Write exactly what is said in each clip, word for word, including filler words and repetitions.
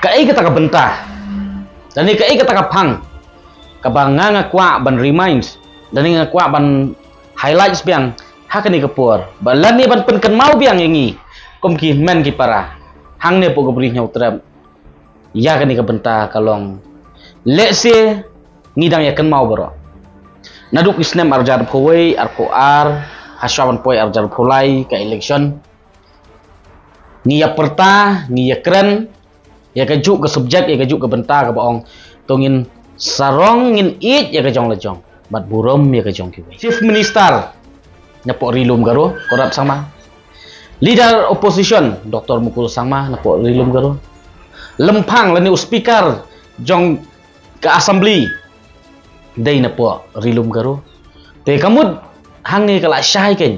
Kaei kata ka bynta, lane kaei kata ka phang kaba nga nga kwah ban remind, lane nga kwah ban highlight biang ha kane ka por, ba lane ban pynkynmaw biang ïa ngi kum ki hynmen ki para hangne hapoh ka Bri Hynñiewtrep. Ïa kane ka bynta ka long, lehse ngi dang ïa kynmaw baroh, naduh ki snem arhajar arphew wei, arphew ar, hashwa ban poi arhajar arphew lai ka election, ngi ïa pyrta, ngi ïa kren ïa kajuh ka subject, ïa kajuh ka bynta kaba ong, to ngin sarong, ngin ïeit ïa ka jong la jong bad burom ïa ka jong kiwei. Chief Minister napoh Ri Lum Garo, Conrad Sangma. Leader Opposition, Doctor Mukul Sangma napoh Ri Lum Garo. Lymphang lane u Speaker jong ka Assembly dei napoh Ri Lum Garo. Te ka mut hangne ka la shai kein.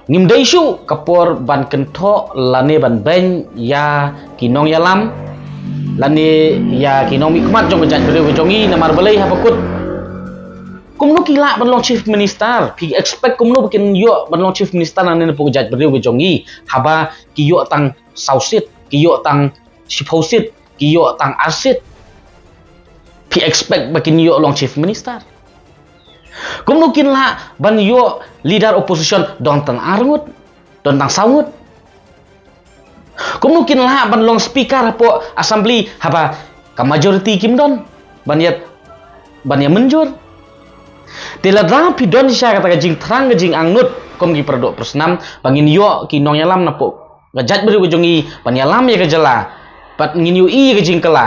Ngim dei shuh ka por ban kynthoh lane ban beiñ ïa ki nongïalam lane ïa ki nongmihkhmat jong ka jaitbynriew ka jong ngi, namar balei, haba kut, kumno ki lah ban long Chief Minister? Phi expect kumno ba kin ïoh ban long Chief Minister nangne napoh ka jaitbynriew ka jong ngi, haba ki ïoh tang saw seat, ki ïoh tang shiphew seat, ki ïoh tang ar seat? Phi expect ba kin ïoh long Chief Minister? Kumno kin lah ban ïoh Leader Opposition don tang ar ngut, don tang saw ngut? Kumno kin lah ban long Speaker hapoh Assembly haba ka majority kim don ban ïa, ban ïa mynjur? Te lada phi don sha kata ka jingthrang ka jingangnud kum ki paradoh parasnam ba ngin ïoh ki nongïalam napoh ka jaitbynriew ka jong ngi ban ïalam ïa ka jylla, bad ngin ïohi ïa ka jingkylla,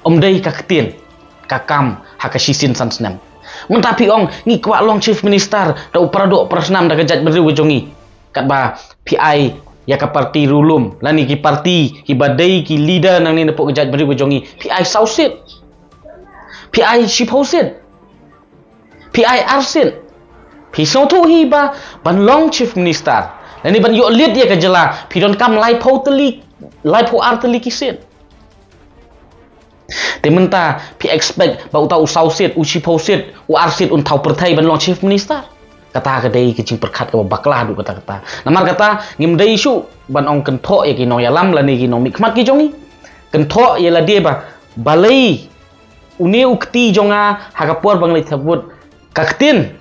ym dei ka ktien ka kam ha ka shisien san snem. Mynta phi ong ngi kwah long Chief Minister da u paradoh parasnam da ka jaitbynriew ka jong ngi, katba phi ai ïa ka party Ri Lum lane ki party kiba dei ki leader nangne napoh ka jaitbynriew ka jong ngi, phi ai saw seat, phi ai shiphew seat, phi ai ar seat. Phi sngewthuh hi ba ban long Chief Minister lane ban ïoh lead ïa ka jylla, phi donkam laiphew tylli, laiphew ar tylli ki seat. Te mynta phi expect ba uta u saw seat, u shiphew seat, u ar seat un thaw pyrthei ban long Chief Minister? Kata ka dei ka jingpyrkhat kaba bakla haduh katta katta. Namar kata ngim dei shuh ban ong kynthoh ïa ki nongïalam lane ki nongmihkhmat ki jong ngi. Kynthoh ïa lade ba balei une u kti jong nga ha ka por ba ngi leit thep vote, ka ktien,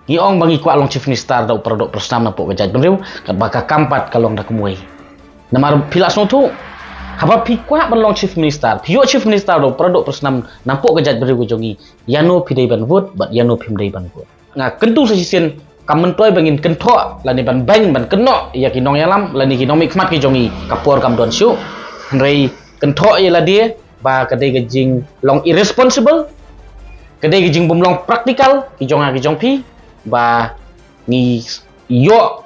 ngi ong ba ngi kwah long Chief Minister da u paradoh parasnam napoh ka jaitbynriew, katba ka kam pat ka long da kumwei. Namar phi la sngewthuh, haba phi kwah ban long Chief Minister, phi ïoh Chief Minister da u paradoh parasnam napoh ka jaitbynriew ka jong ngi, ïano phi dei ban vote bad ïano phim dei ban vote? Nga kyntu sa shisien, kam myntoi ba ngin kynthoh lane ban beiñ, ban kynnoh ïa ki nongïalam lane ki nongmihkhmat ki jong ngi, ka por kam don shuh. Hynrei kynthoh ïa lade ba ka dei ka jinglong irresponsible, ka dei ka jingbymlong practical ki jong nga ki jong phi, ba ngi ïoh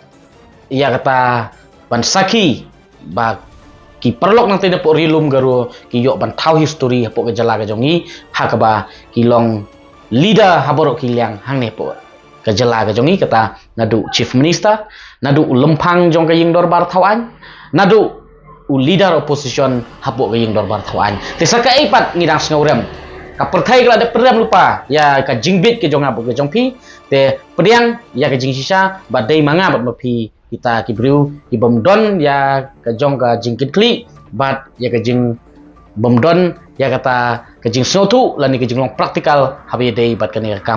ïa kata ban sakhi ba ki paralok nangtei napoh Ri Lum Garo ki ïoh ban thaw history hapoh ka jylla ka jong ngi, ha kaba ki long leader ha baroh ki liang hangne hapoh ka jylla ka jong ngi, kata naduh Chief Minister, naduh u lymphang jong ka ïing dorbar thaw aiñ, naduh u Leader Opposition hapoh ka ïing dorbar thaw aiñ. Te sa kaei pat ngi dang sngewrem, ka pyrthei ka la dep pynrem lypa ïa ka jingbieit ka jong nga bad ka jong phi. Te pdiang ïa ka jingshisha ba dei ma nga bad ma phi kita ki briew ki bym don ïa ka jong ka jingkitkhlieh bad ïa ka jingbym don ïa kata ka jingsngewthuh lane ka jinglong practical haba ïadei bad kane ka kam.